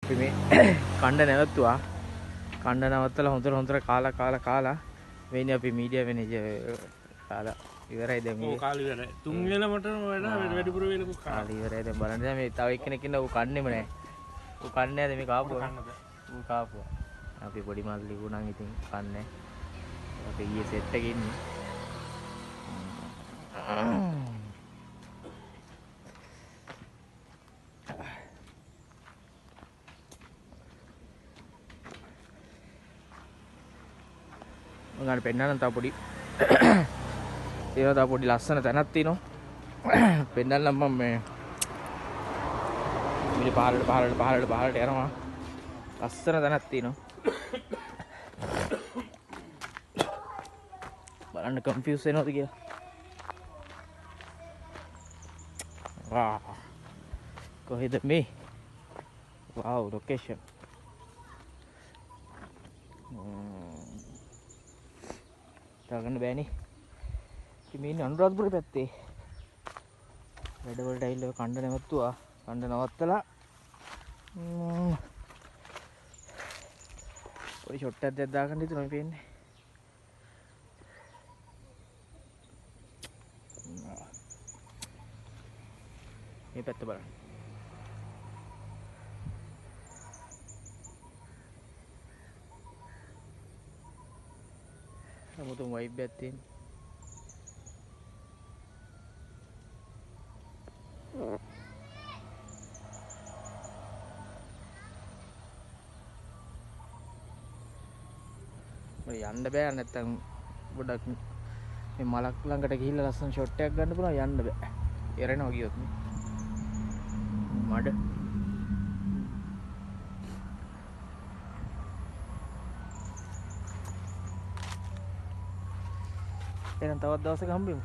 අපි මේ කණ්ඩ නැවතුවා. කණ්ඩ නවත්තලා හොඳට හොඳට කාලා කාලා කාලා වෙන්නේ අපි මීඩියා මැනේජර් කාලා ඉවරයි දැන් මේ. ඔව් කාලා ඉවරයි. තුන් වෙල මට වැඩ වැඩිපුර වෙලකුත් කාලා ඉවරයි දැන් බලන්න දැන් මේ තව එක්කෙනෙක් ඉන්නවා ඌ කන්නේම නෑ. ඌ කන්නේ නෑද මේ කාපුවා. ඌ කාපුවා. අපි පොඩි මල්ලි ඌ නම් ඉතින් කන්නේ. අපි ඊයේ සෙට් එකේ ඉන්නේ. මං ගන්න පෙන්නන්න තව පොඩි ඒවා තව පොඩි ලස්සන තැනක් තියෙනවා. පෙන්නන්නම් මම මේ මිලි පහළට පහළට පහළට පහළට යනවා. ලස්සන තැනක් තියෙනවා. බලන්න කන්ෆියුස් වෙනවද කියලා. වා කොහෙද මේ? Wow location. තාගන්න බෑනේ. ඉතින් මේ ඉන්නේ අනුරාධපුර පැත්තේ. වැඩවලට ඇවිල්ලා කණ්ඩ නැවතුවා. කණ්ඩ නවත්තලා පොඩි ෂොට් එකක් දෙයක් දාගන්න හිතුණා මේ පේන්නේ. මේ පැත්ත බලන්න. 아무도 වයිබ් එකක් තියෙන. ඔය යන්න බෑ නැත්තම් ගොඩක් මේ මලක් ළඟට ගිහිල්ලා ලස්සන ෂොට් එකක් ගන්න පුළුවන් යන්න බෑ. එරෙනවා ගියොත් නේ. මඩ. එහෙනම් තවත් දවසක හම්බෙමු.